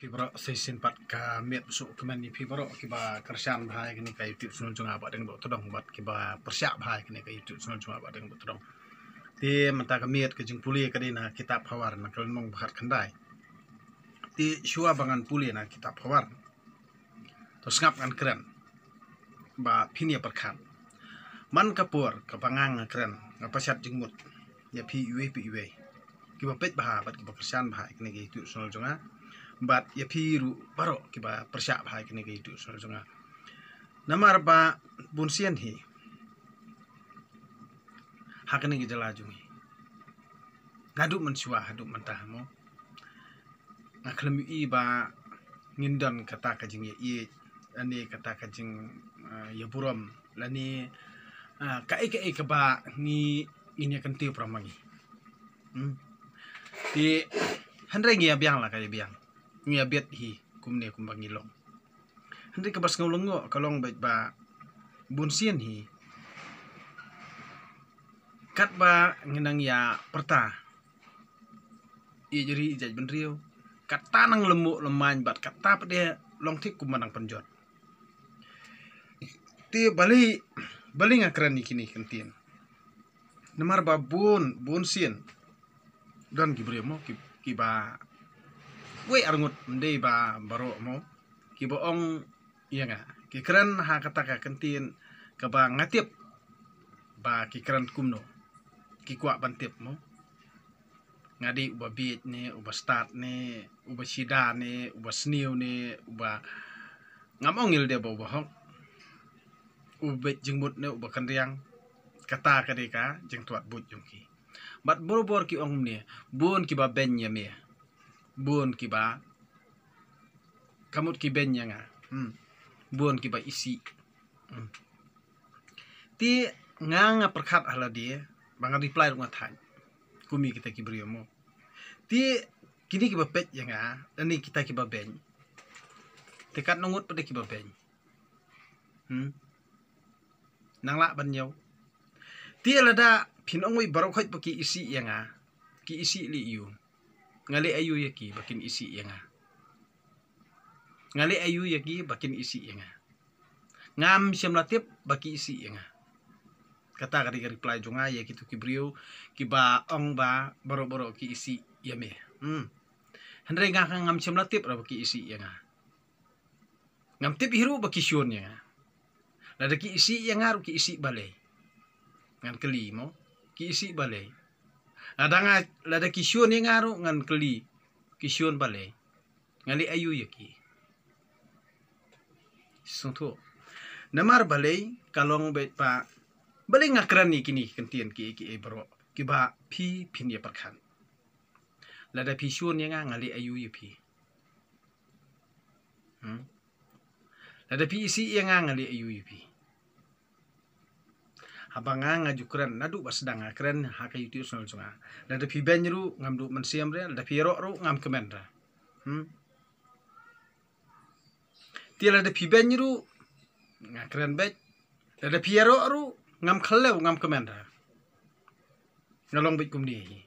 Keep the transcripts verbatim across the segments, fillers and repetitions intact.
Ki baroh, sa shisien pat ka miet suk kmen ïa phi baroh kiba kyrshan bha ïa kane ka YouTube channel jong nga Bah Deng Dohtdong bad kiba pyrshah bha ïa kane ka YouTube channel jong nga Bah Deng Dohtdong. Te mynta ka miet ka jingpule ka dei na kitab Hawar na ka lynnong ba khatkhyndai. Te shuwa ba ngan pule na kitab Hawar, to sngap ngan kren ba phin ïa pyrkhat. Man ka por kaba nga nga kren, nga pashat jingmut ïa phi iwei pa iwei, kiba peit bha bad kiba kyrshan bha ïa kane ka YouTube channel jong nga, bad ïa phi ruh baroh kiba pyrshah bha ïa kane ka YouTube channel jong nga. Namar ba bun sien hi ha kane ka jylla jong ngi, naduh mynshuwa haduh mynta mo, nga khlem ïohi ba ngin don kata ka jingïaieit, lane kata ka jing, ah, ïaburom, lane, ah, kaei kaei kaba ngi, ngin ïa kyntiew para ma ngi. Hmm. Te hynrei ngi ïa biang la ka ïa biang, ngi ïa biet hi kumne kumba ngi long. Hynrei kaba sngew lyngngoh ka long beit ba bun sien hi, katba ngi nang ïa pyrta ïeit ri ïeit jaitbynriew, kata nang lymmuh lymmain bad kata pat de long thik kumba nang pynjot. Te balei, balei nga kren ïa kine ki kyntien? Namar ba bun, bun sien don ki briew mo, ki, kiba wei arngut, ym dei ba baroh mo, kiba ong ïa nga, ki kren ha kata ka kyntien kaba nga tip ba ki kren kumno, ki kwah ban tip mo. Nga dei uba bieit ne, uba stad ne, uba shida ne, uba sniew ne, uba, ngam ong ïa lade ba uba hok, uba beit jingmut ne, uba kynriang. Kata ka dei ka jingtwad buit jong ki. Bad borabor ki ong kumne, bun kiba beiñ ïa me, bun kiba, ka mut ki beiñ ïa nga. Hmm. Bun kiba isih. Hmm. Te nga, nga pyrkhat ha lade ba nga reply ruh nga thait kum ïa kita ki briew mo. Te kine kiba peit ïa nga, lane kita kiba beiñ, te katno ngut pat de kiba beiñ? Hmm. Nang lah ban ñiew. Te lada phin ong wei baroh khoit ba ki isih ïa nga, ki isih lei aiu? Nga leh aiu ïa ki ba kin isih ïa nga? Nga leh aiu ïa ki ba kin isih ïa nga? Ngam shym la tip ba ki isih ïa nga. Kata ka dei ka reply jong nga ïa kito ki briew kiba ong ba baroh baroh ki isih ïa me. Hmm. Hynrei nga, ngam shym la tip ruh ba ki isih ïa nga. Ngam tip hi ruh ba ki shun ïa nga. Lada ki isih ïa nga ruh ki isih balei? Ngan kylli mo, ki isih balei? Lada nga, lada ki shun ïa nga ruh ngan kylli, ki shun balei? Nga leh aiu ïa ki? Sngewthuh. Namar balei ka long beit ba, balei nga kren ïa kine ki kyntien kiei kiei baroh kiba phi phin ïa pyrkhat? Lada phi shun ïa nga, nga leh aiu ïa phi? Hmm? Lada phi isih ïa nga, nga leh aiu ïa phi? Haba nga, nga ju kren naduh ba sdang nga kren ha ka YouTube channel jong nga. Lada phi beiñ ruh ngam duh mynsiem re, lada phi ïaroh ruh ngam kmen re. Hmm? Te lada phi beiñ ruh nga kren beit, lada phi ïaroh ruh ngam khlem, ngam kmen re. Nga long beit kumne hi.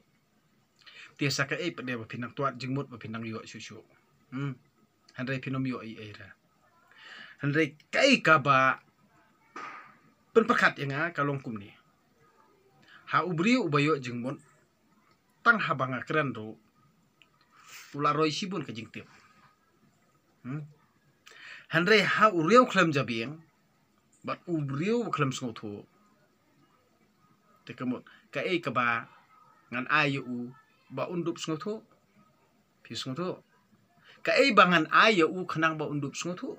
Te sa kaei pat de ba phin nang twad jingmut, ba phin nang ïoh shuh shuh? Hmm. Hynrei phin ym ïoh ei ei re. Hynrei kaei kaba pynpyrkhat ïa nga ka long kumne. Ha u briew uba ïoh jingmut, tang haba nga kren ruh u la roi shibun ka jingtip. Hmm. Hynrei ha u briew khlem jabieng bad u briew ba khlem sngewthuh, te ka mut kaei kaba ngan ai ïa u ba un dup sngewthuh? Phi sngewthuh? Kaei ba ngan ai ïa u khnang ba un dup sngewthuh?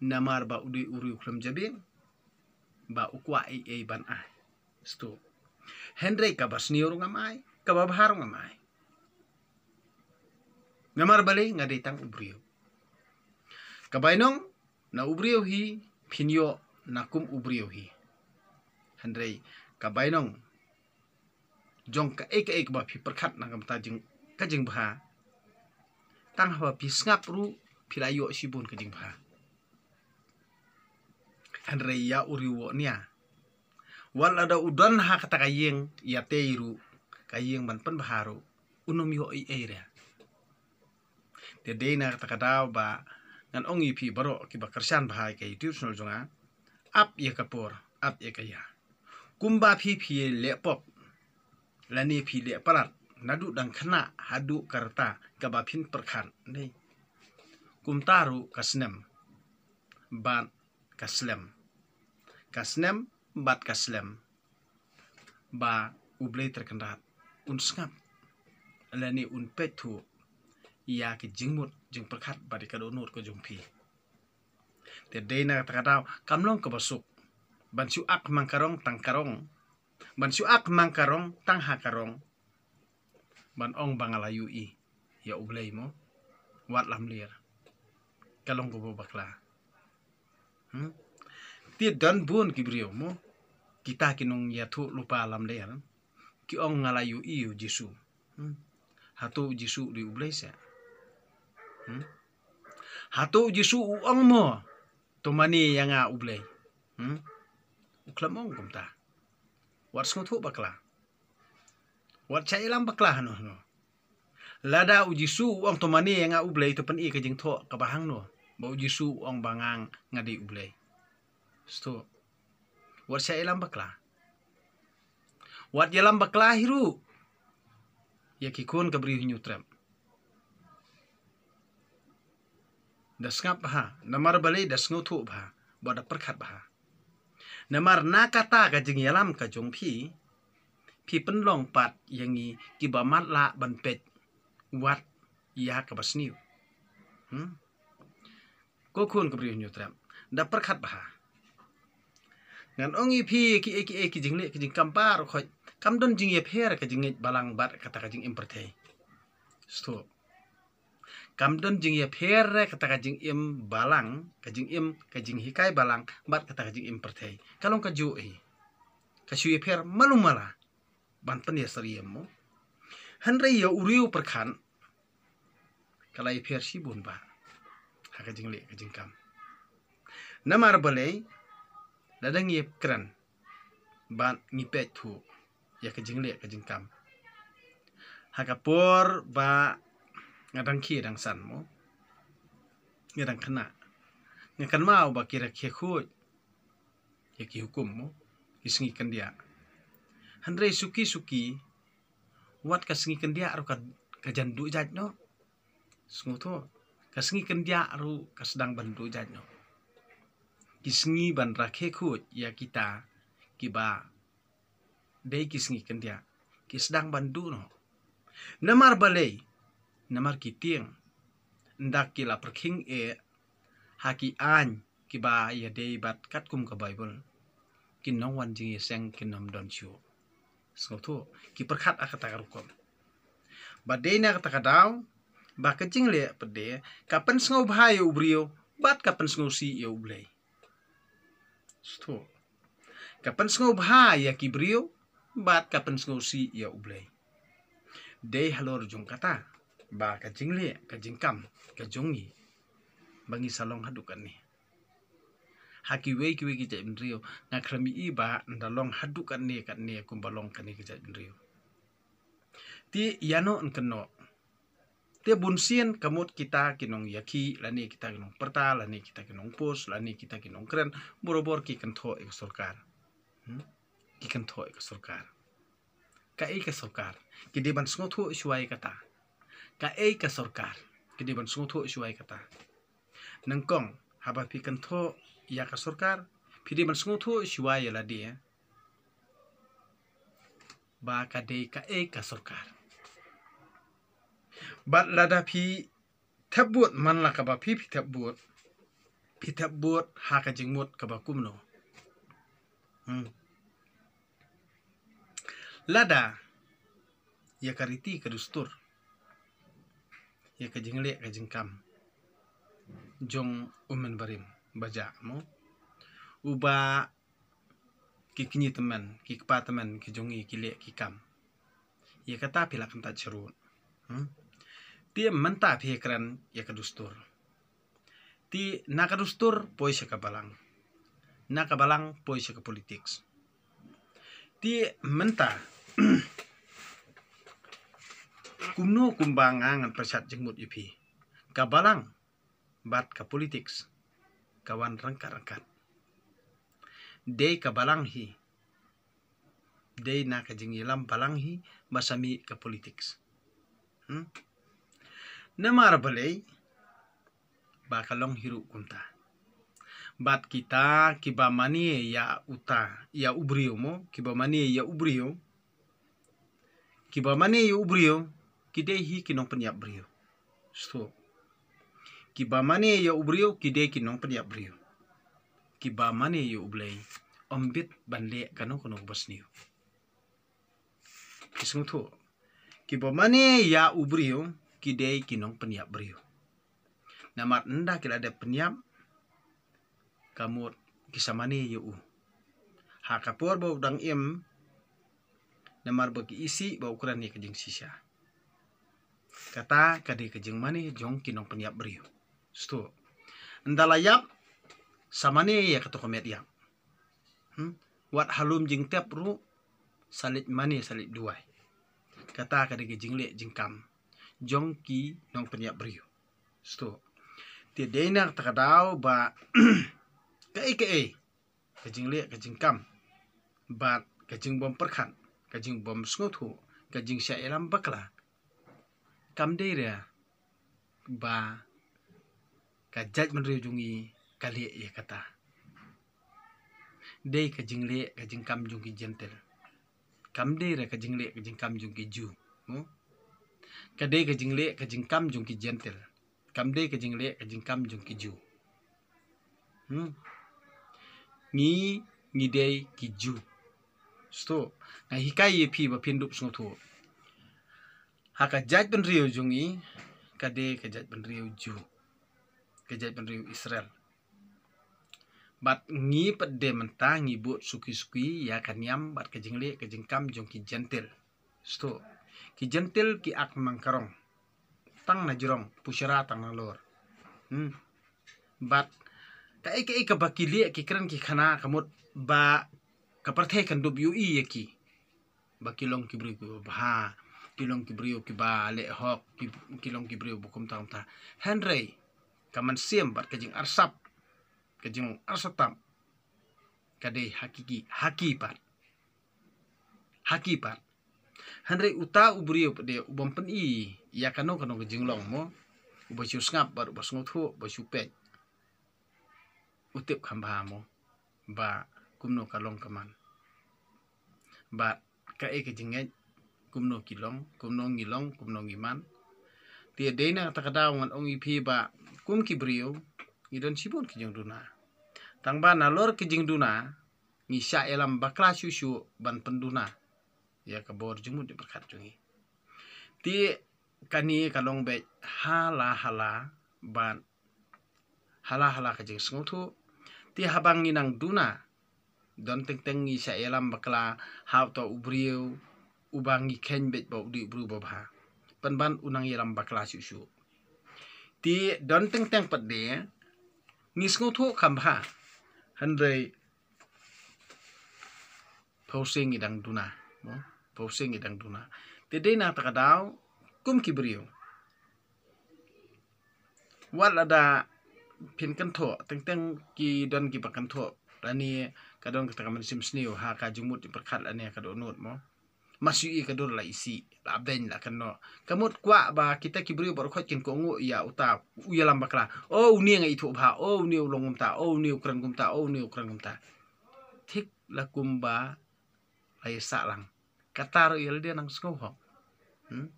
Namar ba u dei u briew khlem jabieng ba u kwah ei ei ban ai. Stu. Hynrei kaba sniew ruh ngam ai, kaba bha ruh ngam ai. Namar balei? Nga dei tang u briew. Ka bainong, na u briew hi phin ïoh na kum u briew hi. Hynrei ka bainong jong kaei kaei kaba phi pyrkhat na ka bynta jing, ka jingbha, tang haba phi sngap ruh phi la ïoh shibun ka jingbha. Hynrei ïa u briew u nia, wat lada u don ha kata ka ïing ïa tei ruh, ka ïing ban pynbha ruh, un ym ïoh ei ei re. Te dei na kata ka daw ba ngan ong ïa phi baroh kiba kyrshan bha ïa ka YouTube channel jong nga, ap ïa ka por, ap ïa ka ïa. Kumba phi phi leh pop lane phi leh palat naduh dang khynnah haduh ka rta kaba phin pyrkhat, dei. Kumta ruh ka snem bad ka slem. Ka snem bad ka slem ba U Blei Trai Kynrad un sngap lane un peit thuh ïa ki jingmut jingpyrkhat bad ïa ka dohnud ka jong phi. Te dei na kata ka daw kam long kaba suk ban shu ak mang ka rong tang ka rong, ban shu ak mang ka rong tang ha ka rong, ban ong ba nga la ïohi ïa U Blei mo. Wat lamler. Ka long kaba bakla. Hmm? Te don bun ki briew mo, kita ki nongïathuhlypa lamler, ki ong nga la ïohi ïa U Jisu. Hmm? Hato U Jisu u dei U Blei seh? Hmm? Hato U Jisu u ong mo, to mane ïa nga U Blei? Hmm? U khlem ong kumta. Wat sngewthuh bakla. Wat shah ïalam bakla hano hano. Lada U Jisu u ong to mane ïa nga U Blei, to pyni ka jingthoh kaba hangno ba U Jisu u ong ba nga, nga dei U Blei? Sngewthuh. Wat shah ïalam bakla. Wat ïalam bakla hi ruh ïa ki khun ka Bri Hynñiewtrep. Da sngap bha, namar balei? Da sngewthuh bha bad da pyrkhat bha. Namar na kata ka jingïalam ka jong phi, phi pynlong pat ïa ngi kiba matlah ban peit wat ïa kaba sniew. Hmm? Ko khun ka Bri Hynñiewtrep, da pyrkhat bha. Ngan ong ïa phi, kiei kiei ki jingleh ki jingkam baroh khoit, kam don jingïapher ka jingngeit balang bad kata ka jingim pyrthei. Sngewthuh. Kam don jingïapher kata ka jingim balang, ka jingim, ka jinghikai balang bad kata ka jingim pyrthei. Ka long kajuh hi. Ka shu ïapher malu mala ban pynïasyriem mo. Hynrei ïa u riew pyrkhat ka la ïapher shibun bha ha ka jingleh ka jingkam. Namar balei? Lada ngi kren bad ngi peit thuh ïa ka jingleh ka jingkam ha ka por ba nga dang khie dang san mo, nga dang khynnah, nga kynmaw ba ki rakhe khuid ïa ki hukum mo, ki sngi kyndiah. Hynrei suki suki, wat ka sngi kyndiah ruh ka, ka jan duh jait noh. Sngewthuh, ka sngi kyndiah ruh ka sdang ban duh jait noh. Ki sngi ban rakhe khuid ïa kita kiba dei ki sngi kyndiah ki sdang ban duh noh. Namar balei? Namar ki tieng ynda ki la pyrkhing eh ha ki aiñ kiba ïadei bad katkum ka Baibl, ki nongwan jingïaseng kin ym don shuh. Sngewthuh, ki pyrkhat ha kata ka rukom. Ba dei na kata ka daw ba ka jingleh pat de ka pynsngewbha ïa u briew bad ka pynsngewsih ïa U Blei. Sngewthuh, ka pynsngewbha ïa ki briew bad ka pynsngewsih ïa U Blei. Dei halor jong kata ba ka jingleh ka jingkam ka jong ngi ba ngi sa long haduh katne. Ha kiwei kiwei ki jaitbynriew nga khlem ïohi ba ynda long haduh katne katne kumba long kane ka jaitbynriew. Te ïano yn kynnoh? Te bunsien ka mut kita ki nongïakhih lane kita ki nongpyrta lane kita ki nongpost lane kita ki nongkren, borabor ki kynthoh ïa ka sorkar. Hmm? Ki kynthoh ïa ka sorkar. Kaei ka sorkar? Ki dei ban sngewthuh shuwa ïa kata. Kaei ka sorkar? Ki dei ban sngewthuh shuwa ïa kata. Nyngkong, haba phi kynthoh ïa ka sorkar, phi dei ban sngewthuh shuwa ïa lade ba ka dei kaei ka sorkar. Bad lada phi thep vote man la kaba phi, phi thep vote, phi thep vote ha ka jingmut kaba kumno? Hmm. Lada ïa ka riti ka dustur, ïa ka jingleh ka jingkam jong u mynbarim ba jah mo, uba ki kñi tymmen, ki kpa tymmen ki jong ngi ki leh ki kam, ïa kata phi la kyntait sharud. Hmm? Te mynta phi kren ïa ka dustur. Te na ka dustur poi sha ka balang, na ka balang poi sha ka politics. Te mynta kumno kumba nga ngan pyrshah jingmut ïa phi? Ka balang bad ka politics ka wan ryngkat ryngkat. Dei ka balang hi, dei na ka jingïalam balang hi ba sa mih ka politics. Hmm? Namar balei ba ka long hi ruh kumta. Bad kita kiba mane ïa uta, ïa u briew mo, kiba mane ïa u briew, kiba mane ïa u briew ki dei hi ki nongpynïap briew. Sto. Kiba mane ïa u briew ki dei ki nongpynïap briew. Kiba mane ïa U Blei ym bit ban leh kano kano kaba sniew. Ki sngewthuh, kiba mane ïa u briew ki dei ki nongpynïap briew. Namar ynda ki la dep pynïap, ka mut ki sa mane ïa u ha ka por ba u dang im. Namar ba ki isih ba u kren ïa ka jingshisha. Kata ka dei ka jingmane jong ki nongpynïap briew. Sto. Ynda la ïap, sa mane ïa kato ka met ïap. Hmm? Wat ha lum jingtep ruh sa leit mane, sa leit duwai. Kata ka dei ka jingleh jingkam jong ki nongpynïap briew. Sto. Te dei na kata ka daw ba kaei kaei ka jingleh ka jingkam bad ka jingbym pyrkhat, ka jingbym sngewthuh, ka jingshah ïalam bakla, kam dei re ba ka jaitbynriew jong ngi ka leh ïa kata. Dei ka jingleh ka jingkam jong ki Jentil. Kam dei re ka jingleh ka jingkam jong ki Jew. Hmm? Ka dei ka jingleh ka jingkam jong ki Jentil. Kam dei ka jingleh ka jingkam jong ki Jew. Hmm? Ngi, ngi dei ki Jew. Sto, nga hikai ïa phi ba phin dup sngewthuh. Ha ka jaitbynriew jong ngi ka dei ka jaitbynriew Jew, ka jaitbynriew Israel. Bad ngi pat de mynta ngi bud suki suki ïa ka niam bad ka jingleh ka jingkam jong ki Jentil. Sto. Ki Jentil ki ak mang karong tang na jrong, pushara tang na lor. Hmm. Bad kaei kaei kaba ki leh ki kren ki khana ka mut ba ka pyrthei kan dup ïohi ïa ki ba ki long ki briew kiba bha, ki long ki briew kiba leh hok, ki, ki long ki briew ba kumta kumta. Hynrei ka mynsiem bad ka jingarsap, ka jingarsap tam ka dei ha ki, ha ki pat. Ha ki pat. Hynrei uta u briew pat de u bym pyni ïa kano kano ka jinglong mo, uba shu sngap bad uba sngewthuh, uba shu peit, u tip kham bha mo ba kumno ka long ka man. Bad kaei ka jingngeit, kumno ki long, kumno ngi long, kumno ngi man. Te dei na kata ka daw ngan ong ïa phi ba kum ki briew ngi don shibun ki jingduna. Tang ba nalor ki jingduna ngi shah ïalam bakla shuh shuh ban pynduna ïa ka bor jingmut jingpyrkhat jong ngi. Te kane ka long beit hala hala ban hala hala ka jingsngewthuh. Te haba ngi nang duna, don teng teng ngi shah ïalam bakla ha uta u briew uba ngi kheiñ beit ba u dei u briew ba bha, pynban u nang ïalam bakla shuh shuh. Te don teng teng pat de ngi sngewthuh kham bha, hynrei pawsing ngi dang duna mo, pawsing ngi dang duna. Te dei na kata ka daw kum ki briew, wat lada phin kynthoh, teng teng ki don kiba kynthoh, lane ka don kata ka mynsiem sniew ha ka jingmut jingpyrkhat lane ka dohnud mo. Mas ïohi ka dur la isih, la beiñ, la kynnoh. Ka mut kwah ba kita ki briew baroh khoit kin kohnguh ïa uta u ïalam bakla. O une nga ithuh bha, o une u long kumta, o une u kren kumta, o une u kren kumta. Thik la kumba la ïasah lang. Kata ruh ïa lade nang sngew hok. Hmm?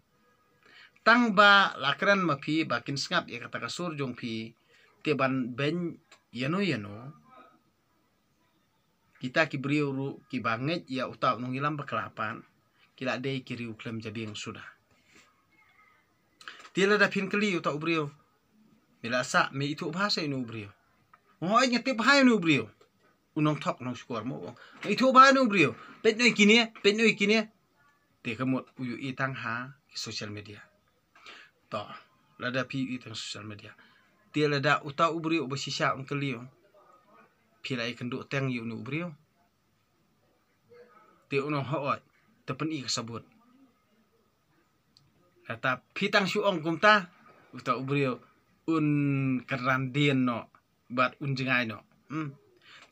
Tang ba la kren ma phi ba kin sngap ïa kata ka sur jong phi, te ban beiñ ïano ïano, kita ki briew ruh kiba ngeit ïa uta u nongïalam bakla pat ki la dei ki riew khlem jabieng suda. Te lada phin kylli uta u briew, me la sah, me ithuh bha sa ïa une u briew? Hooid, nga tip bha ïa une u briew. U nongthok nongshukor mo. Nga ithuh bha ïa une u briew. Peit noh ïa kine, peit noh ïa kine. Te ka mut u ïohi tang ha ki social media. To, lada phi ïohi tang social media, te lada uta u briew uba shisha un kylli, phi la ïakynduh teng ïa une u briew? Te un ong hooid, te pyni ka sabut. Lada phi tang shu ong kumta, uta u briew un kyrdan dien noh bad un jngai noh. Hmm.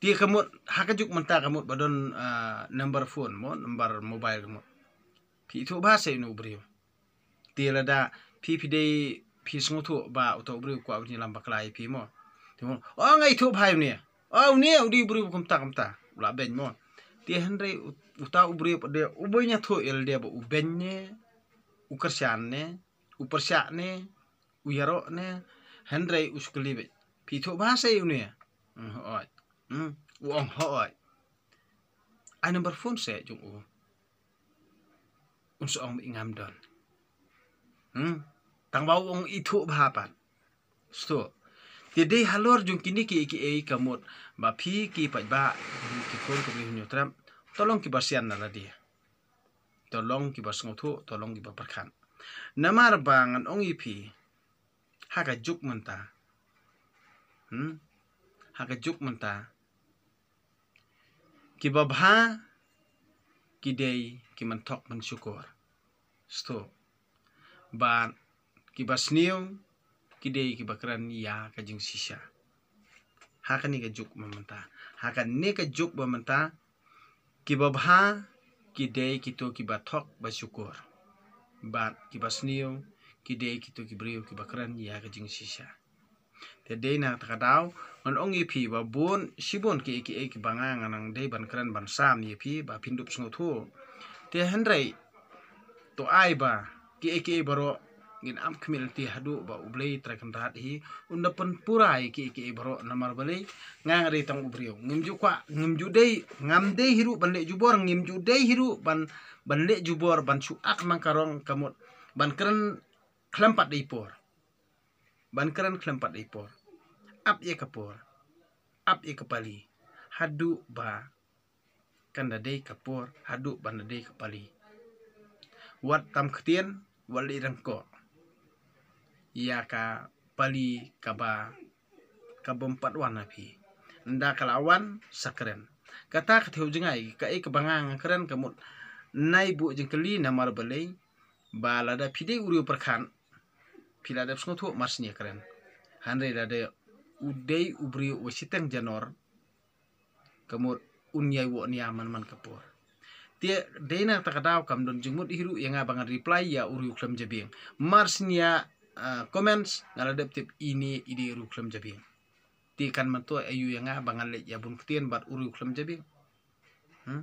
Te ka mut ha ka juk mynta ka mut ba don, ah, number phone mo, number mobile ka mut. Phi ithuh bha sa ïa une u briew. Te lada phi phi dei phi sngewthuh ba uta u briew u kwah ban ïalam bakla ïa phi mo. Te mo, o nga ithuh bha ïa une. O une u dei u briew kumta kumta. U la beiñ mo. Te hynrei u-, uta u briew pat de u beiñ ïathuh ïa lade ba u beiñ ne, u kyrshan ne, u pyrshah ne, u ïaroh ne, hynrei u shu kylli beit. Phi ithuh bha sa ïa une? Hmm, hooid. Hmm, u ong hooid. Ai number phone sa jong u. Un sa ong ba ngam don. Hmm? Tang ba u ong ithuh bha pat. Sngewthuh. Te dei halor jong kine kiei kiei ka mut ba phi ki paidbah, ki khun ka Bri Hynñiewtrep, to long kiba sian na lade. To long kiba sngewthuh, to long kiba pyrkhat. Namar ba ngan ong ïa phi, ha ka juk mynta. Hmm? Ha ka juk mynta. Kiba bha ki dei ki man thok man shukor. Sngewthuh. Bad kiba sniew ki dei kiba kren ïa ka jingshisha. Ha kane ka juk ba mynta. Ha kane ka juk ba mynta, kiba bha ki dei kito kiba thok ba shukor. Bad kiba sniew ki dei kito ki briew kiba kren ïa ka jingshisha. Te dei na kata ka daw ngan ong ïa phi ba bun shibun kiei kiei kiba nga nga nang dei ban kren ban sam ïa phi ba phin dup sngewthuh. Te hynrei to ai ba kiei kiei baroh ngin ap khmih lynti haduh ba U Blei Trai Kynrad hi un da pynpura ïa kiei kiei baroh. Namar balei? Nga nga dei tang u briew, ngim ju kwah, ngim ju dei, ngam dei hi ruh ban leh jubor, ngim ju dei hi ruh ban, ban leh jubor ban shu ak mang ka rong ka mut ban kren khlem pat dei por. Ban kren khlem pat dei por. Ap ïa ka por. Ap ïa ka pali. Haduh ba kan da dei ka por, haduh ban da dei ka pali. Wat tam ktien, wat leh ryngkoh ïa ka pali kaba, ka bym pat wan na phi. Ynda ka la wan sa kren. Kata ka thew jngai, kaei kaba nga nga kren ka mut nai buh jingkylli. Namar balei? Ba lada phi dei u riewpyrkhat, phi la dep sngewthuh mar sien ïa kren. Hynrei lada u dei u briew uba shiteng janor, ka mut un ïai woh nia man man ka por. Te dei na kata ka daw kam don jingmut hi ruh ïa nga ba ngan reply ïa u riewkhlem jabieng. Mar sien ïa, ah, comments nga la dep tip ine i dei u riewkhlem jabieng. Te kan myntoi aïu ïa nga ba ngan leit ïa bun ktien bad u riewkhlem jabieng. Hmm?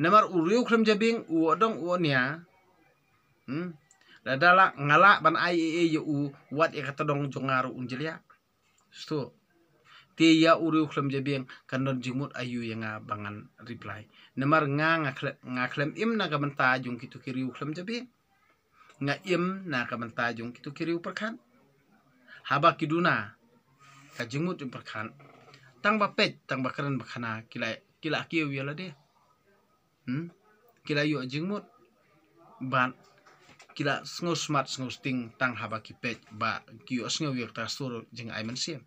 Namar u riewkhlem jabieng u dong u nia. Hmm? Lada lah nga lah ban ai ei ei ïa u, wat ïa kata dong jong nga ruh un jliah. Sngewthuh. Te ïa u riewkhlem jabieng kan don jingmut aïu ïa nga ba ngan reply. Namar nga nga khle-, nga khlem im na ka bynta jong kito ki riewkhlem jabieng. Nga im na ka bynta jong kito ki riewpyrkhat. Haba ki duna ka jingmut jingpyrkhat, tang ba peit, tang ba kren ba khana, ki la, ki la kiew ïa lade. Hmm? Ki la ïoh jingmut. Bad ki la sngewsmat sngewsting tang haba ki peit ba ki ïohsngew ïa kata ka sur jingai mynsiem.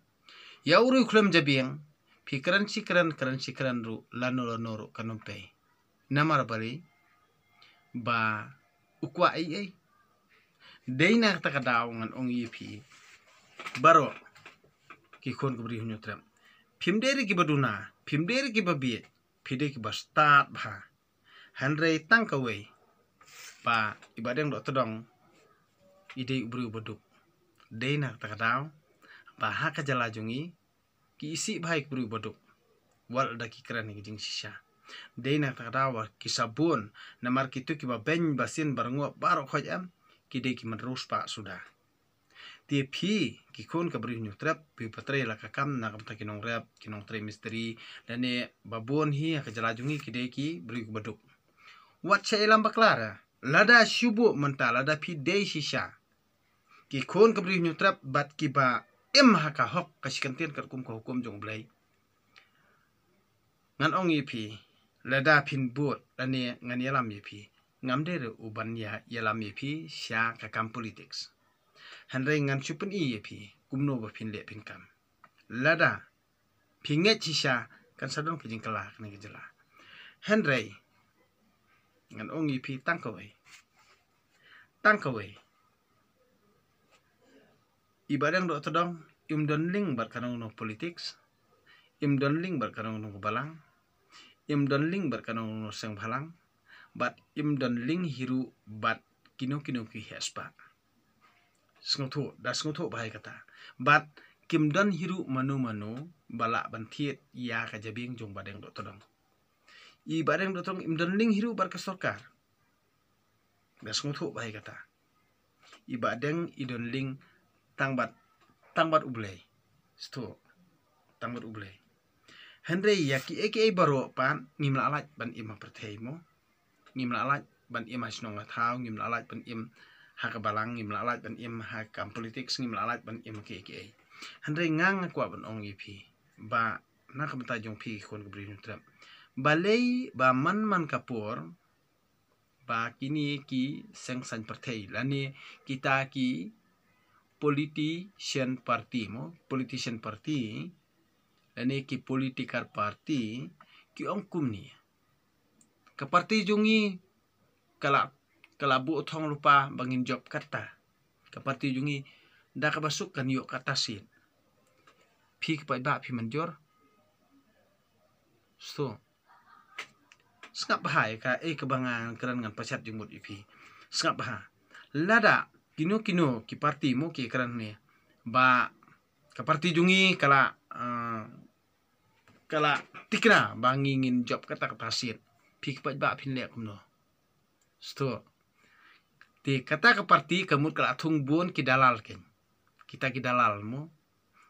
Ïa u riewkhlem jabieng, phi kren shi kren, kren shi kren ruh, lano lano ruh kan ym pei. Namar balei? Ba u kwah ei ei. Dei na kata ka daw ngan ong ïa phi baroh ki khun ka Bri Hynñiewtrep, phim dei ruh kiba duna, phim dei ruh kiba bieit, phi dei kiba stad bha. Hynrei tang kawei, ba i Bahdeng Dohtdong i dei u briew ba duk. Dei na kata ka daw ba ha ka jylla jong ngi ki isih bha ïa ki briew ba duk. Wat lada ki kren ïa ki jingshisha. Dei na kata ka daw ba ki sa bun, namar kito kiba beiñ ba sien ba rngooh baroh khoit em, ki dei ki man riewspah suda. Te phi ki khun ka Bri Hynñiewtrep, phi ba trei la ka kam na ka bynta ki nongrep, ki nongtrei mistri, lane ba bun hi ha ka jylla jong ngi ki dei ki briew kiba duk. Wat sha ïalam bakla re. Lada shu buh mynta, lada phi dei shisha ki khun ka Bri Hynñiewtrep bad kiba im ha ka hok ka shi kyntien katkum ka hukum jong U Blei. Ngan ong ïa phi, lada phin bud lane ngan ïalam ïa phi, ngam dei ruh u ban ïa, ïalam ïa phi sha ka kam politics. Hynrei ngan shu pyni ïa phi kumno ba phin leh phin kam. Lada phi ngeit shisha, kan sa don ka jingkylla kane ka jylla. Hynrei ngan ong ïa phi tang kawei. Tang kawei. I Bahdeng Dohtdong im don link bad kano kano politics, im don link bad kano kano balang, im don link bad kano kano seng bhalang, bad im don link hi ruh bad kino kino ki heh spah. Sngewthuh, da sngewthuh bha ïa kata. Bad kim don hi ruh mano mano ba lah ban thied ïa ka jabieng jong Bahdeng Dohtdong. I Bahdeng Dohtdong im don link hi ruh bad ka sorkar. Da sngewthuh bha ïa kata. I Bahdeng i don link tang bad, tang bad U Blei. Sngewthuh. Tang bad U Blei. Hynrei ïa kiei kiei baroh pat ngim lah lait ban im ha pyrthei mo. Ngim lah lait ban im ha shnong ha thaw, ngim lah lait ban im ha ka balang, ngim lah lait ban im ha kam politics, ngim lah lait ban im ha kiei kiei. Hynrei nga nga kwah ban ong ïa phi ba na ka bynta jong phi ki khun ka Bri Hynñiewtrep. Balei ba man man ka por ba kine ki seng saiñ pyrthei lane kita ki politician party mo, politician party lane ki political party ki ong kumne: ka party jong ngi ka la, ka la buh thong lypa ba ngin jop kata. Ka party jong ngi da kaba suk kan ïoh kata seat. Phi ki paidbah phi mynjur? Sngewthuh. Sngap bha ïa kaei kaba nga kren, ngan pashat jingmut ïa phi. Sngap bha. Lada kino kino ki party mo ki kren ne ba ka party jong ngi ka la, eh, ka la tikna ba ngi ngin jop kata kata seat, phi ki paidbah phin leh kumno? Sngewthuh. Te kata ka party ka mut ka la thung bun ki dalal, keiñ. Kita ki dalal mo,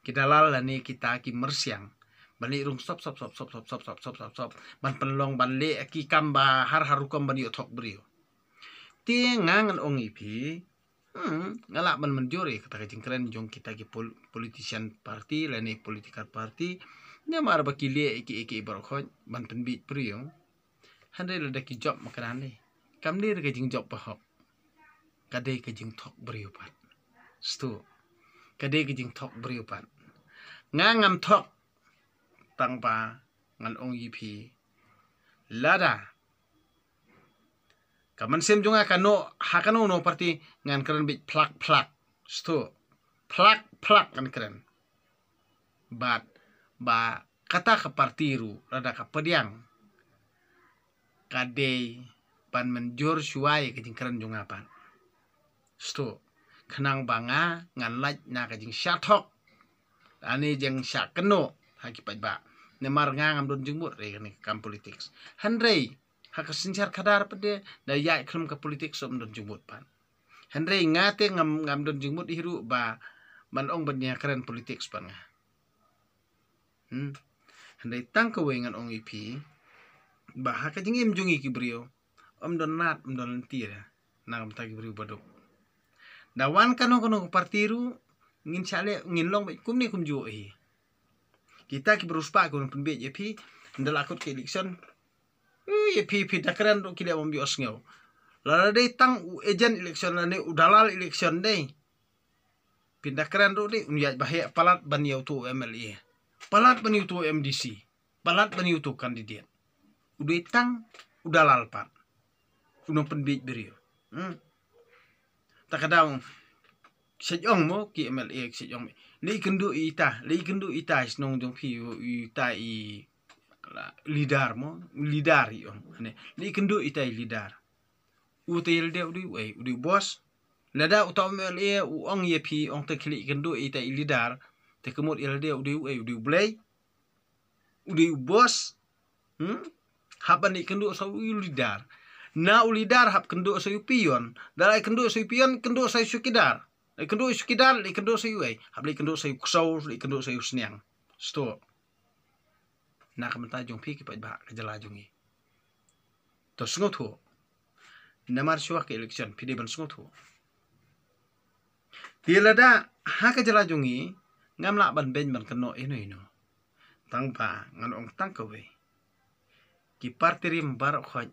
ki dalal lane kita ki myrsiang ban leit rung sop sop sop sop ban pynlong ban leh ki kam ba har har rukom ban ïoh thok briew. Te nga ngan ong ïa phi, hmm, nga lah ban mynjur ïa kata ka jingkren jong kita ki pol-, politician party lane political party. Namar ba ki leh ïa kiei kiei baroh khoit ban pynbiej briew. Hynrei lada ki jop ma ka dei, kam dei ka jingjop bahok, ka dei ka jingthok briew pat. Sngewthuh. Ka dei ka jingthok briew pat. Nga ngam thok, tang ba ngan ong ïa phi, lada ka mynsiem jong nga ka noh ha kano kano party, ngan kren beit phlak phlak. Sngewthuh. Phlak phlak ngan kren. Bad ba kata ka party ruh lada ka pdiang, ka dei ban mynjur shuwa ïa ka jingkren jong nga pat. Sngewthuh. Khnang ba nga ngan lait na ka jingshah thok lane jingshah kynnoh ha ki paidbah. Namar nga ngam don jingmut re kane ka kam politics. Hynrei ha ka synshar khadar pat de, da ïaid khlem ka politics ym don jingmut pat. Hynrei nga te ngam, ngam don jingmut hi ruh ba ban ong ban ïa kren politics pat nga. Hmm. Hynrei tang kawei ngan ong ïa phi ba ha ka jingim jong ngi ki briew, ym don lad, ym don lynti re na ka bynta ki briew baduk. Da wan kano kano ka party ruh, ngin shah leh, ngin long beit kumne kumjuh hi. Kita ki briew spah ki wan pynbiej ïa phi, ynda la kut ka election, ïa phi, phi da kren ruh ki leh bym ïohsngew. Lada dei tang u agent election lane u dalal election dei, phi da kren ruh dei, un ïaid ba heh palat ban ïa uto u M L A, palat ban ïa uto u M D C, palat ban ïa uto u candidate. U dei tang u dalal pat, u nongpynbiej briew. Hmm. Ta ka daw, shet ong mo ki M L A, shet ong, leit kynduh ïa ita, leit kynduh ïa ita i shnong jong phi, ïa ita i leader mo, leader i ong, ne, leit kynduh ïa ita i leader. Uta i leader u dei uei? U dei u boss. Lada uta u M L A u ong ïa phi, ong te khie leit kynduh ïa ita i leader, te ka mut i leader u dei uei? U dei u Blei? U dei u boss? Hmm? Hap ban leit kynduh sa u leader. Na u leader hap kynduh sa u peon. Da leit kynduh sa u peon, kynduh sa u chowkidar. Leit kynduh sa u chowkidar, leit kynduh sa uei? Hap leit kynduh sa u ksew, leit kynduh sa u sniang. Sngewthuh. Na ka bynta jong phi ki paidbah ka jylla jong ngi, to sngewthuh. Namar shuwa ka election phi dei ban sngewthuh. Te lada ha ka jylla jong ngi, ngam lah ban beiñ ban kynnoh ino ino. Tang ba ngan ong tang kawei, ki party rim baroh khoit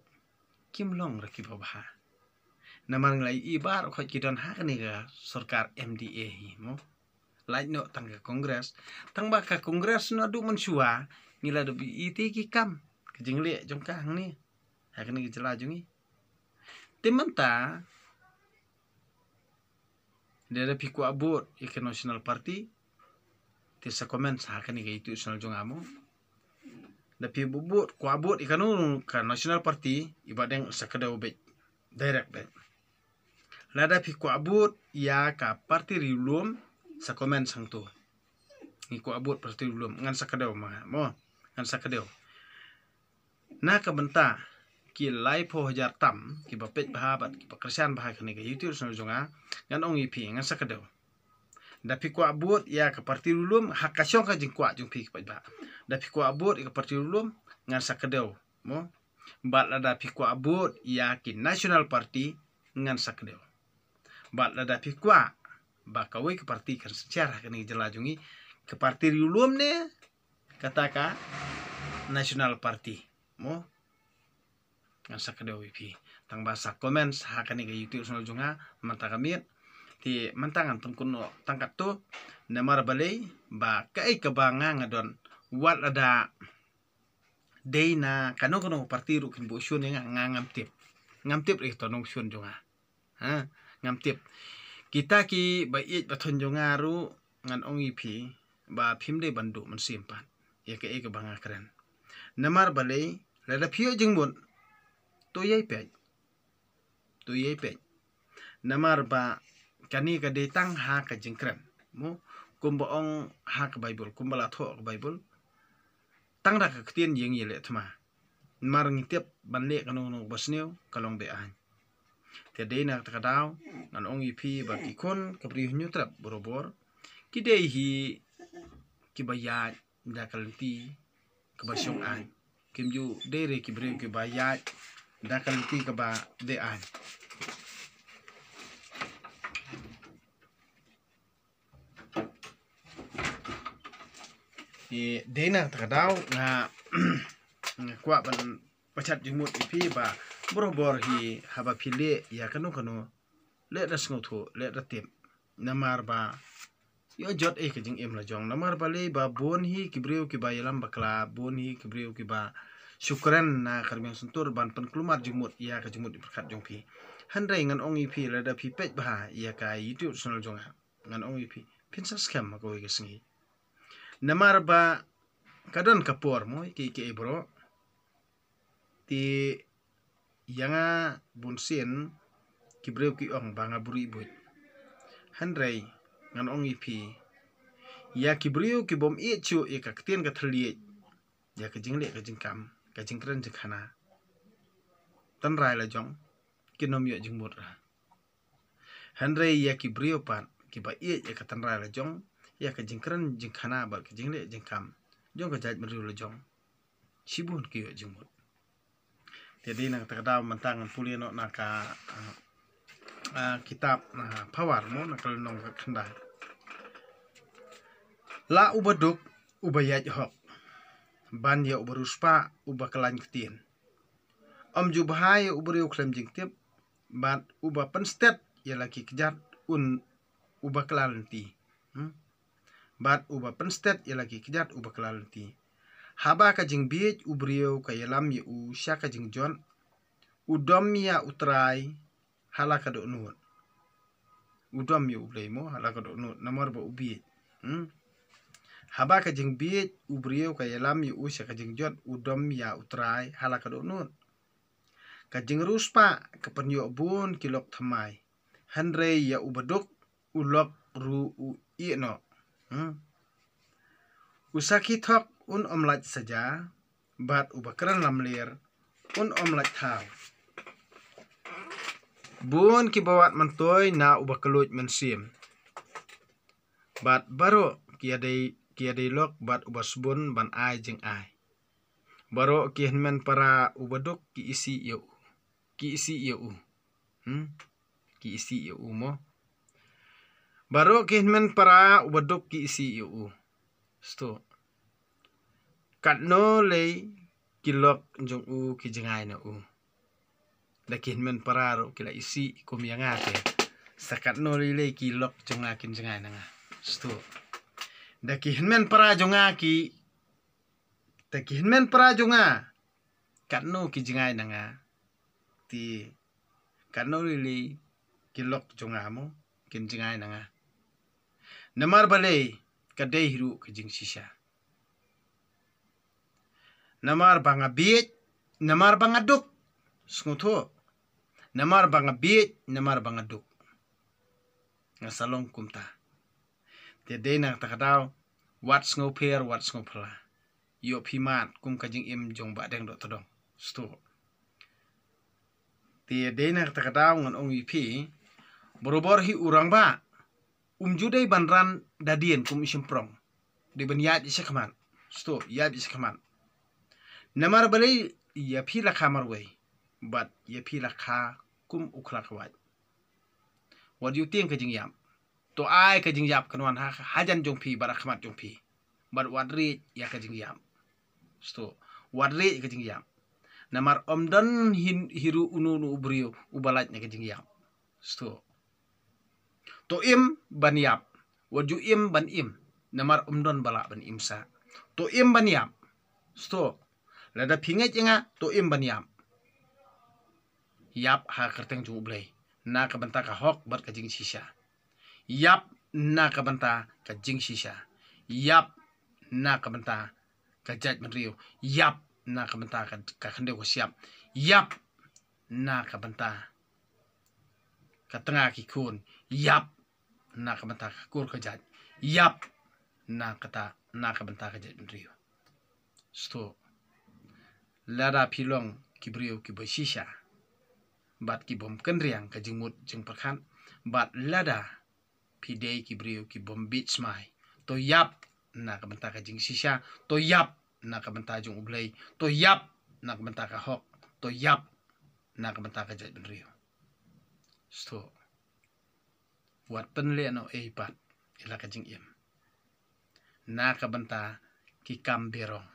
kim long re kiba bha. Namar ngi la ïohi baroh khoit ki don ha kane ka sorkar M D A hi mo. Lait noh tang ka Congress. Tang ba ka Congress naduh mynshuwa ngi la dep ïohi te ki kam, ka jingleh jong ka hangne ha kane ka jylla jong ngi. Te mynta Lada phi kwah vote ïa ka National Party, te sa comment ha kane ka YouTube channel jong nga mo. Da phi vote, kwah vote ïa kano ka National Party, i Bah Deng sa kdew beit. Direct beit. Lada phi kwah vote ïa ka party riewlum, sa comment hangto. Ngi kwah vote party riewlum, ngan sa kdew ma nga mo. Ngan sa kdew. Na ka bynta ki laiphew hajar tam kiba peit bha bad kiba kyrshan bha kane ka YouTube channel jong nga, ngan ong ïa phi, ngan sa kdew. Da phi kwah vote ïa ka party riewlum, ha ka shong ka jingkwah jong phi ki paidbah. Da phi kwah vote ïa ka party riewlum, ngan sa kdew mo. Bad lada phi kwah vote ïa ki National Party, ngan sa kdew. Bad lada phi kwah ba kawei ka party kan synshar ha kane ka jylla jong ngi, ka party riewlum ne kata ka National Party mo, ngan sa kdew ïa phi. Tang ba sa comment ha kane ka YouTube channel jong nga mynta ka miet. Te mynta ngan pynkut noh tang katto, namar balei ba kaei kaba nga nga don, wat lada dei na kano kano ka party ruh kin buh shun ïa nga, nga ngam tip. Ngam tip ruh ïa kato nongshun jong nga. Ha, ngam tip. Kita kiba ïeit ba thon jong nga ruh, ngan ong ïa phi ba phim dei ban duh mynsiem pat ïa kaei kaba nga kren. Namar balei, lada phi ïoh jingmut, to ïai peit. To ïai peit. Namar ba kane ka dei tang ha ka jingkren mo, kumba ong ha ka Baibl, kumba la thoh ha ka Baibl. Tang da ka ktien ïeng ïaleh thma. Namar ngi tip ban leh kano kano kaba sniew ka long be-aiñ. Te dei na kata ka daw ngan ong ïa phi ba ki khun ka Bri u Hynñiewtrep barabor ki dei hi kiba ïaid da ka lynti kaba shong aiñ. Kim ju dei re ki briew kiba ïaid da ka lynti kaba dei aiñ. Te dei na kata ka daw nga, nga kwah ban pachat jingmut ïa phi ba barabor hi haba phi leh ïa kano kano, leh da sngewthuh, leh da tip. Namar ba ïoh jot ei ka jingim la jong. Namar balei ba bun hi ki briew kiba ïalam bakla, bun hi ki briew kiba shu kren na ka rmiang syntur ban pynkulmar jingmut ïa ka jingmut jingpyrkhat jong phi. Hynrei ngan ong ïa phi, lada phi peit bha ïa ka YouTube channel jong nga, ngan ong ïa phi, phin sa skhem ha kawei ka sngi. Namar ba ka don ka por mo, ki, ki ei bro. Te ïa nga bunsien ki briew ki ong ba nga buri buit. Hynrei ngan ong ïa phi, ïa ki briew ki bym ïeit shuh ïa ka ktien ka thylliej, ïa ka jingleh ka jingkam, ka jingkren jingkhana, tynrai la jong, kin ym ïoh jingmut ra. Hynrei ïa ki briew pat kiba ïeit ïa ka tynrai la jong, ïa ka jingkren jingkhana bad ka jingleh jingkam jong ka jaitbynriew la jong, shibun ki ïoh jingmut. Te dei na kata ka daw mynta ngan pule noh na ka, ah, ah, kitab, ah, Power mo, na ka lynnong ka khyndai. La uba duk uba ïaid hok, ban ïa uba riewspah uba kyllain ktien. Ym ju bha ïa u briew khlem jingtip, bad uba pynstet ïa la ki kjat un uba kylla lynti. Hmm? Bad uba pynstet ïa la ki kjat uba kylla lynti. Haba ka jingbieit u briew ka ïalam ïa u sha ka jingjot, u dom ïa U Trai ha la ka dohnud. U dom ïa U Blei mo ha la ka dohnud namar ba u bieit. Hmm? Haba ka jingbieit u briew ka ïalam ïa u sha ka jingjot, u dom ïa U Trai ha la ka dohnud. Ka jingriewspah ka pynïoh bun ki lok thymmai. Hynrei ïa uba duk u lok ruh u ïeh noh. Hmm? U sakhi thok un ym lait saja, bad uba kren lamler un ym lait thaw. Bun kiba wad myntoi na uba kylluid mynsiem. Bad baroh ki ïadei, ki ïadei lok bad uba sbun ban ai jingai. Baroh ki hynmen para uba duk ki isih ïa u. Ki isih ïa u. Hmm? Ki isih ïa u mo. Baroh ki hynmen para uba duk ki isih ïa u. Sto. Katno lei ki lok jong u ki jngai na u. Da ki hynmen para ruh ki la isih kum ïa nga te. Sa katno lei lei ki lok jong nga kin jngai na nga. Sto. Da ki hynmen para jong nga ki, da ki hynmen para jong nga, katno ki jngai na nga. Te katno lei lei ki lok jong nga mo, kin jngai na nga. Namar balei ka dei hi ruh ka jingshisha. Namar ba nga bieit, namar ba nga duk. Sngewthuh. Namar ba nga bieit, namar ba nga duk. Nga sa long kumta. Te dei na kata ka daw, wat sngewpher, wat sngewphylla. Ïoh phi mad kum ka jingim jong Bahdeng Dohtdong. Sngewthuh. Te dei na kata ka daw ngan ong ïa phi, barabor hi u rangbah, um ju dei ban ran da dien kum u shymprong. Dei ban ïaid shakhmat. Sngewthuh, ïaid shakhmat. Namar balei ïa phi la kha marwei, bad ïa phi la kha kum u khlak wait. Wat ju tieng ka jingïap. To ai ka jingïap kan wan ha, hajan jong phi, bad ha khmat jong phi. Bad wat riej ïa ka jingïap. Sngewthuh. Wat riej ïa ka jingïap. Namar ym don hin, hi ruh uno uno u briew uba lait na ka jingïap. Sngewthuh. To im ban ïap. Wat ju im ban im. Namar ym don ba lah ban im sah. To im ban ïap. Sngewthuh. Lada phi ngeit ïa nga, to im ban ïap. Ïap ha kyrteng jong U Blei. Na ka bynta ka hok bad ka jingshisha. Ïap na ka bynta ka jingshisha. Ïap na ka bynta ka jaitbynriew. Ïap na ka bynta ka, ka khyndew ka shyiap. Ïap na ka bynta ka tnga ki khun. Ïap na ka bynta ka kur ka jait. Ïap na kata, na ka bynta ka jaitbynriew. Sngewthuh. Lada phi long ki briew kiba shisha, bad ki bym kynriang ka jingmut jingpyrkhat, bad lada phi dei ki briew ki bym bieit smai, to ïap na ka bynta ka jingshisha, to ïap na ka bynta jong U Blei, to ïap na ka bynta ka hok, to ïap na ka bynta ka jaitbynriew. Sngewthuh. Wat pynlehnohei pat ïa la ka jingim na ka bynta ki kam berong.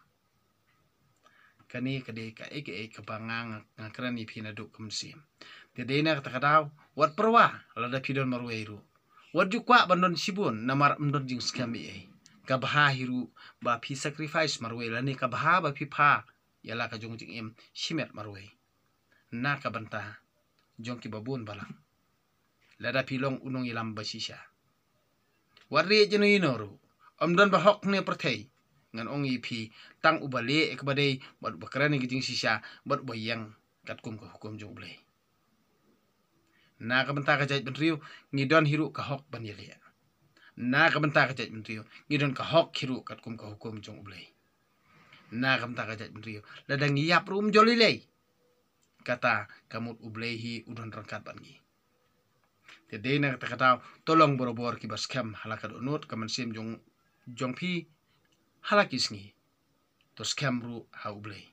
Kane ka dei kaei kaei kaba nga, nga, nga kren ïa phi naduh ka mynsiem. Te dei na kata ka daw, wat pyrwa lada phi don marwei ruh. Wat ju kwah ban don shibun namar ym don jingskhem ei ei. Ka bha hi ruh ba phi sacrifice marwei, lane ka bha ba phi pha ïa la ka jong jingim shimet marwei. Na ka bynta jong kiba bun balang. Lada phi long u nongïalam ba shisha, wat riej ïa no ïa no ruh. Ym don ba hok ne pyrthei. Ngan ong ïa phi, tang uba leh ïa kaba dei, bad uba kren ïa ka jingshisha, bad uba ïeng katkum ka hukum jong U Blei. Na ka bynta ka jaitbynriew, ngi don hi ruh ka hok ban ïaleh. Na ka bynta ka jaitbynriew, ngi don ka hok hi ruh katkum ka hukum jong U Blei. Na ka bynta ka jaitbynriew, lada ngi ïap ruh ym jolly lei. Kata ka mut U Blei hi u don ryngkat bad ngi. Te dei na kata ka daw, to long barabor kiba skhem ha la ka dohnud ka mynsiem jong, jong phi ha la ki sngi. To skhem ruh ha U Blei.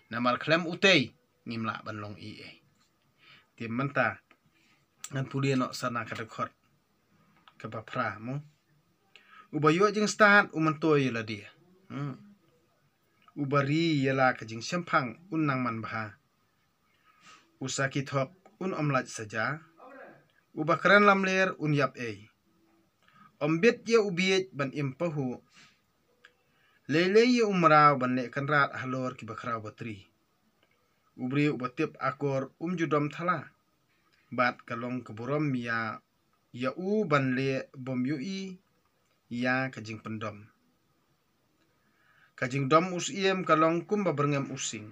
Namar khlem utei ngim lah ban long ei ei. Te mynta ngan pule noh sa na ka dkhot kaba phra mo. Uba ïoh jingstad u myntoi ïa lade. Hmm. Uba ri ïa la ka jingshemphang un nang man bha. U sakhi thok un ym lait saja. Uba kren lamler un ïap ei. Ym bit ïa u bieit ban im pahuh. Lei lei ïa u mraw ban leh kynrad halor kiba khraw batri. U briew uba tip akor um ju dom thala. Bad ka long ka burom ïa, ïa u ban leh bym ïohi ïa ka jingpyndom. Ka jingdom u syiem ka long kumba byrngem u sing.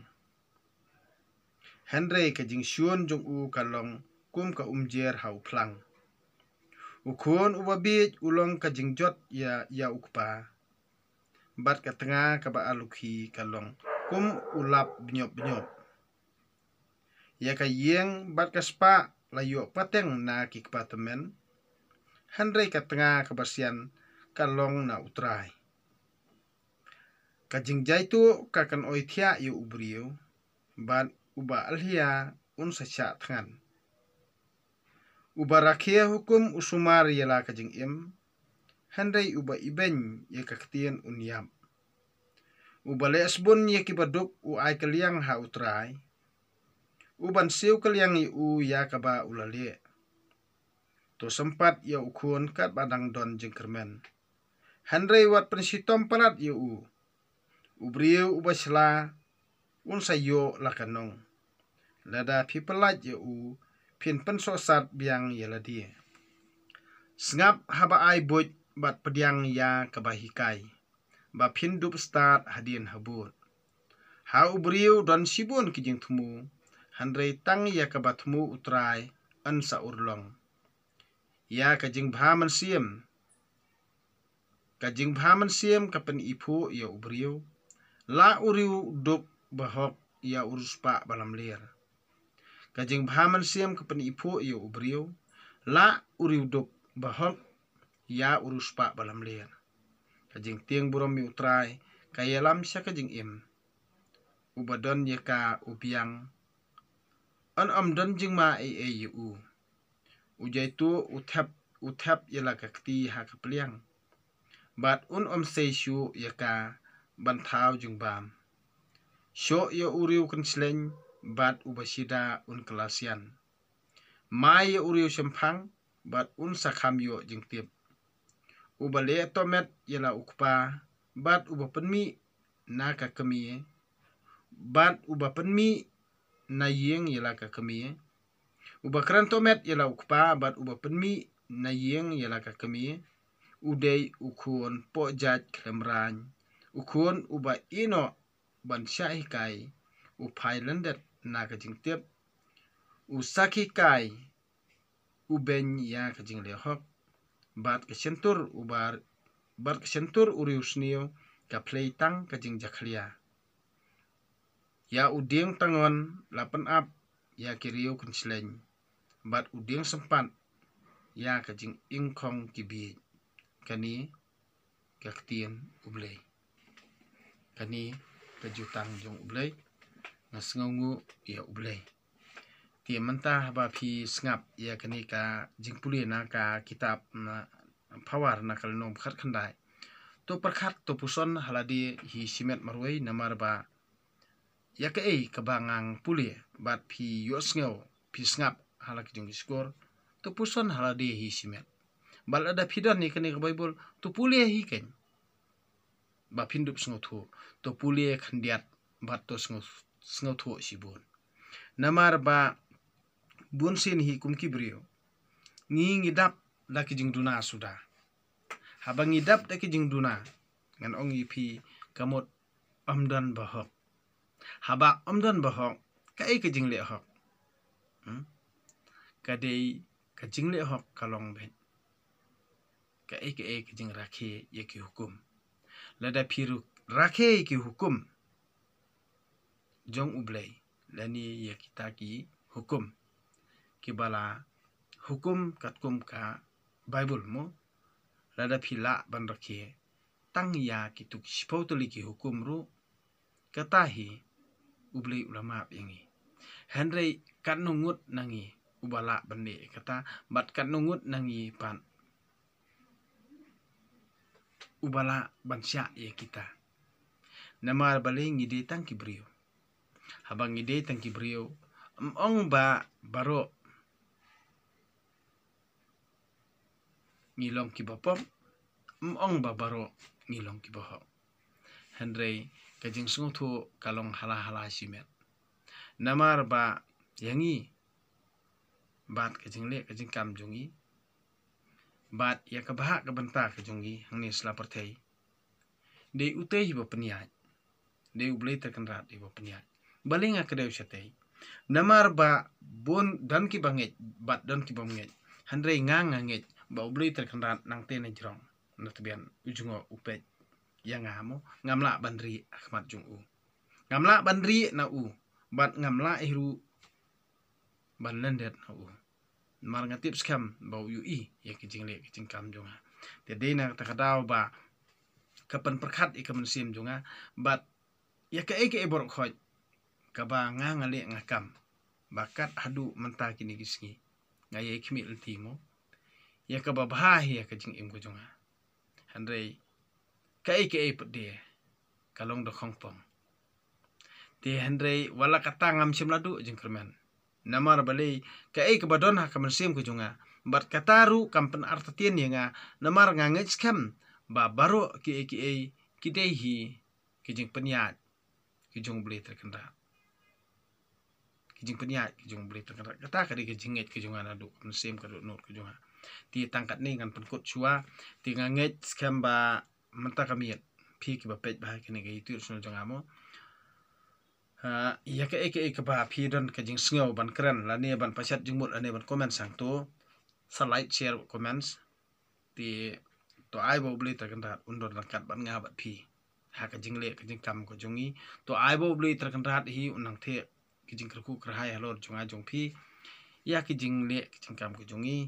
Hynrei ka jingshun jong u ka long kum ka umjer ha u phlang. U khun uba bieit u long ka jingjot ïa, ïa u kpa. Bad ka tnga kaba arlukhi ka long kum u lap bniop bniop. Ïa ka ïing bad ka spah la ïoh pateng na ki kpa tymmen. Hynrei ka tnga kaba sian ka long na U Trai. Ka jingjaituh ka kynoi thiah ïa u briew, bad uba alhia un sa shah thngan. Uba rakhe hukum u sumar ïa la ka jingim, hynrei uba ibeiñ ïa ka ktien un ïap. Uba leh sbun ïa kiba duk u ai kylliang ha U Trai. U ban siew kylliang ïa u ïa kaba u la leh. To sympat ïa u khun katba dang don jingkyrmen. Hynrei wat pynshitom palat ïa u. U briew uba shla un sa ïoh la ka nong. Lada phi pyllait ïa u, phin pynsohsat biang ïa lade. Sngap haba ai buit bad pdiang ïa kaba hikai, ba phin dup stad hadien habud. Ha u briew don shibun ki jingthmu, hynrei tang ïa kaba thmu U Trai yn sa urlong. Ïa ka jingbha mynsiem, ka jingbha mynsiem ka pyniphuh ïa u briew, la u riewduk bahok ïa u riewspah balamler. Ka jingbha mynsiem ka pyniphuh ïa u briew, la u riewduk bahok ïa u riewspah balamler. Ka jingtieng burom ïa U Trai ka ïalam sha ka jingim. Uba don ïa ka u biang, un ym don jingma ei ei ïa u. U jaituh u thep, u thep ïa la ka kti ha ka pliang, bad un ym sei shuh ïa ka ban thaw jingbam. Shoh ïa u riew kynshleng, bad uba shida un kylla sian. Mai ïa u riew shemphang, bad un sa kham ïoh jingtip. Uba leh tohmet ïa la u kpa, bad uba pynmih na ka kmie, bad uba pynmih na ïing ïa la ka kmie. Uba kren tohmet ïa la u kpa, bad uba pynmih na ïing ïa la ka kmie, u dei u khun poh jait khlem rang, u khun uba ïehnoh ban shah hikai, u phai lyndet na ka jingtip, u sakhi kai, u beiñ ïa ka jingleh hok, bad ka shyntur u bar, bad ka shyntur u riewsniew ka phlei tang ka jingjakhlia. Ïa u dieng tngon la pynap ïa ki riew kynshleng, bad u dieng sympat ïa ka jingingkhong ki bieit. Kane ka ktien U Blei. Kane ka jutang jong U Blei. Nga sngewnguh ïa U Blei. Te mynta haba phi sngap ïa kane ka jingpule na ka kitab na Power na ka lynnong ba khatkhyndai. To pyrkhat, to puson ha lade hi shimet marwei, namar ba ïa kaei kaba ngan pule, bad phi ïohsngew, phi sngap ha la ki jong ki shkor, to puson ha lade hi shimet. Bad lada phi don ïa kane ka Baibl, to pule hi keiñ, ba phin dup sngewthuh. To pule khyndiat, bad to sngew, sngewthuh shibun. Namar ba bunsien hi kum ki briew, ngi, ngi dap da ki jingduna suda. Haba ngi dap da ki jingduna, ngan ong ïa phi, ka mut ym don bahok. Haba ym don bahok, kaei ka jingleh hok? Hmm? Ka dei ka jingleh hok ka long beit kaei kaei ka jingrakhe ïa ki hukum. Lada phi ruh rakhe ïa ki hukum jong U Blei, lane ïa kita ki hukum, kiba la hukum katkum ka Baibl mo, lada phi lah ban rakhe tang ïa kitu ki shiphew tylli ki hukum ruh, kata hi U Blei u la map ïa ngi. Hynrei katno ngut na ngi uba lah ban leh kata, bad katno ngut na ngi pat uba lah ban shah ïa kita. Namar balei? Ngi dei tang ki briew. Haba ngi dei tang ki briew, ym ong ba baroh ngi long kiba pop, ym ong ba baroh ngi long kiba hok. Hynrei ka jingsngewthuh ka long hala hala shimet. Namar ba ïa ngi, bad ka jingleh ka jingkam jong ngi, bad ïa ka bhah ka bynta ka jong ngi hangne sla pyrthei, dei utei hi ba pynïaid. Dei U Blei Trai Kynrad hi ba pynïaid. Balei nga kdew shatei? Namar ba bun don kiba ngeit, bad don kiba ngeit. Hynrei nga, nga ngeit ba U Blei Trai Kynrad nangtei na jrong, na tbian u jngoh u peit ïa nga mo, ngam lah ban rieh ha khmat jong u. Ngam lah ban rieh na u, bad ngam lah hi ruh ban lyndet na u. Namar nga tip skhem ba u ïohi ïa ki jingleh ki jingkam jong nga. Te dei na kata ka daw ba ka pynpyrkhat ïa ka mynsiem jong nga, bad ïa kaei kaei baroh khoit kaba nga, nga leh nga kam, ba kat haduh mynta kine ki sngi nga ïai khmih lynti mo ïa kaba bha hi ïa ka jingim ka jong nga. Hynrei kaei kaei pat de ka long da khongpong. Te hynrei wat la katta ngam shym la duh jingkyrmen. Namar balei? Kaei kaba don ha ka mynsiem ka jong nga, bad kata ruh kam pynartatien ïa nga. Namar nga ngeit skhem ba baroh kiei kiei ki dei hi ki jingpynïaid ki jong U Blei Trai Kynrad. Ki jingpynïaid ki jong U Blei Trai Kynrad. Kata ka dei ka jingngeit ka jong nga naduh ka mynsiem, ka dohnud ka jong nga. Te tang katne ngan pynkut shuwa. Te nga ngeit skhem ba mynta ka miet phi kiba peit ba ha kane ka YouTube channel jong nga mo, ha ïa kaei kaei kaba phi don ka jingsngew ban kren lane ban pashat jingmut lane ban comment sangto, sa like, share, comments. Te to ai ba U Blei Trai Kynrad un don ryngkat bad nga bad phi ha ka jingleh ka jingkam ka jong ngi. To ai ba U Blei Trai Kynrad hi un nang theh ka jingkyrkhu kyrhai halor jong nga jong phi ïa ka jingleh ka jingkam ka jong ngi.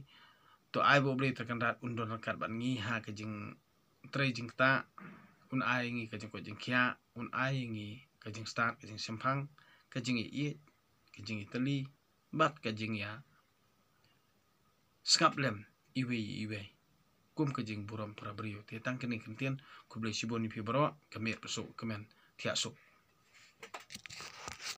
To ai ba U Blei Trai Kynrad un don ryngkat bad ngi ha ka jingtrei jingktah, un ai ngi ka jingkoit jingkhiah, un ai ngi ka jingstad ka jingshemphang, ka jingïeit, ka jingïatylli bad ka jingïa sngap lem iwei iwei kum ka jingburom para briew. Te tang kane ka ktien, khublei shibun ïa phi baroh, ka miet pasu kmen, thiah suk.